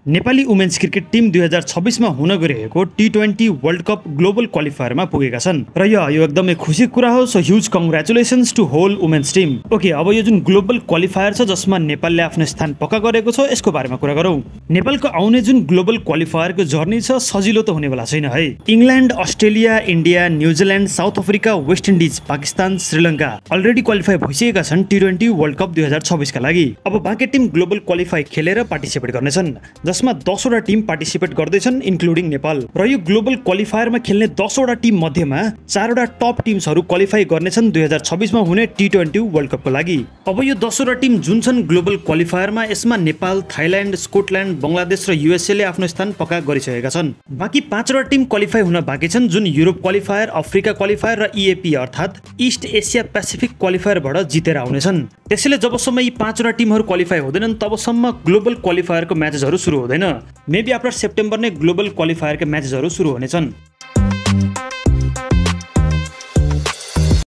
Nepali women's cricket team 2026 मा हुन गइरहेको T20 वर्ल्ड कप ग्लोबल क्वालिफायरमा पुगेका छन् र यो एकदमै खुसीको कुरा हो। So huge congratulations to whole women's team. Okay, अब यो जुन ग्लोबल क्वालिफायर छ जसमा नेपालले आफ्नो स्थान पक्का गरेको छ यसको बारेमा कुरा गरौँ। नेपालको आउने जुन ग्लोबल क्वालिफायरको जर्नी छ सजिलो त हुनेवाला छैन है। England, Australia, India, New Zealand, South Africa, West Indies, Pakistan, Sri Lanka already qualify भइसकेका छन् T20 वर्ल्ड कप 2026 का लागि। अब बाँकी टिम ग्लोबल क्वालिफाई खेलेर पार्टिसिपेट गर्नेछन् जसमा 10 वटा टिम पार्टिसिपेट गर्दैछन् इन्क्लुडिङ नेपाल। र यो ग्लोबल क्वालिफायरमा खेल्ने 10 वटा टिम मध्येमा 4 वटा टप टिम्सहरू क्वालिफाई गर्नेछन् 2026 मा हुने T20 वर्ल्ड कपको लागि। अब यो 10 वटा टिम जुन छन् ग्लोबल क्वालिफायरमा यसमा नेपाल, थाइल्यान्ड, स्कटल्यान्ड, बंगलादेश र युएसए ले आफ्नो स्थान पक्का गरिसकेका छन्। बाँकी 5 वटा टिम क्वालिफाई हुन बाँकी छन् जुन युरोप क्वालिफायर, अफ्रिका क्वालिफायर र EAP अर्थात् ईस्ट एसिया पेसिफिक क्वालिफायरबाट जितेर आउनेछन्। त्यसैले जबसम्म यी 5 वटा टिमहरू क्वालिफाई हुँदैनन् तबसम्म ग्लोबल क्वालिफायरको म्याचेसहरू सुरु हुँदैन। मेबी आफ्टर सेप्टेम्बर नै ग्लोबल क्वालिफायरका म्याचेसहरू सुरु हुनेछन्।